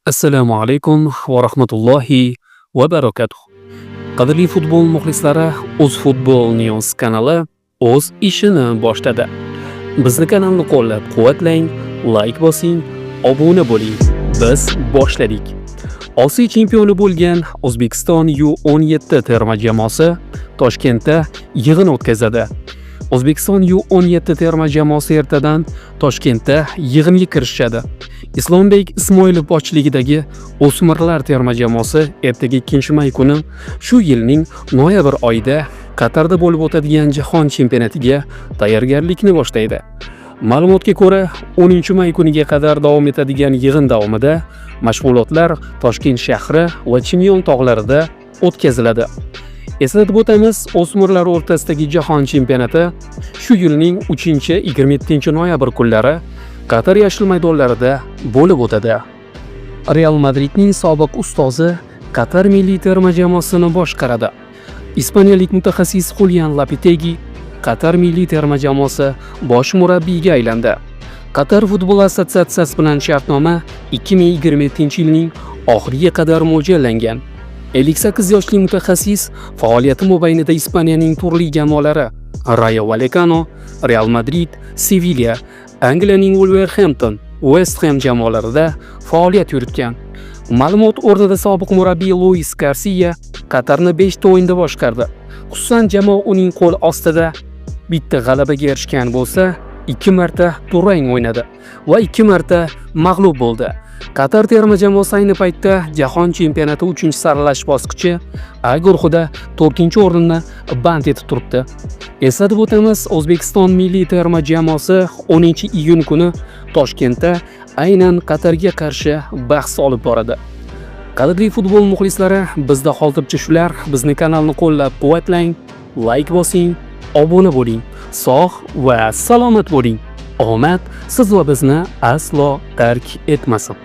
Assalomu alaykum va rahmatullohi va barakatuh. Qadrli futbol muxlislari, O'zfutbol News kanali o'z ishini boshladi. Bizni kanalni qo'llab-quvvatlang, layk bosing, obuna bo'ling. Biz boshladik. Osiyo chempioni bo'lgan O'zbekiston U17 terma jamoasi Toshkentda yig'in o'tkazadi. O'zbekiston U17 terma jamoasi ertadan Toshkentda yig'inga kirishadi. Islombek Ismoilov boshchiligidagi o'smirlar terma jamoasi ertaga, 2-may kuni, shu yilning noyabr oyida Qatarda bo'lib o'tadigan jahon chempionatiga tayyorgarlikni boshlaydi. Ma'lumotga ko'ra, 10 may kuniga qadar davom etadigan yig'in davomida mashg'ulotlar Toshkent shahri va Chimyon tog'larida o'tkaziladi. Eslatib o'tamiz, o'smirlar o'rtasidagi jahon chempionati shu yilning 3-27 noyabr kunlari Qatar yashil maydonlarida bo'lib o'tadi. Real Madridning sobiq ustozi Qatar milliy terma jamoasini boshqaradi. Ispaniyalik mutaxassis Julian Lopetegi Qatar milliy terma jamoasi bosh murabbiyiga aylandi. Qatar futbol assotsiatsiyasi bilan shartnoma 2027-yilning oxiriga qadar mo'ljallangan. 58 yoshli mutaxassis faoliyati mobaynida Ispaniyaning turli jamoalari: Rayo Vallecano, Real Madrid, Sevilla, Angliyaning Wolverhampton, West Ham jamoalarida faoliyat yuritgan. Ma'lumot o'rnida, sobiq murabbiy Luis Garcia Qatarni 5 ta o'yinda boshqardi. Xususan, jamoa uning qo'l ostida bitta g'alabaga erishgan bo'lsa, ikki marta durang o'ynadi va ikki marta mag'lub bo'ldi. Qatar terma jamoasi ayni paytda jahon chempionati 3-saralash bosqichi A guruhida 4-o'rinni band etib turibdi. Eslatib o'tamiz, O'zbekiston milliy terma jamoasi 10 iyun kuni Toshkentda aynan Qatarga qarshi bahs olib boradi. Qadrli futbol muxlislari, bizda hozircha shular. Bizni kanalni qo'llab-quvvatlang, layk bosing, obuna bo'ling. Sog' va salomat bo'ling. Omad siz va bizni aslo tark etmasin.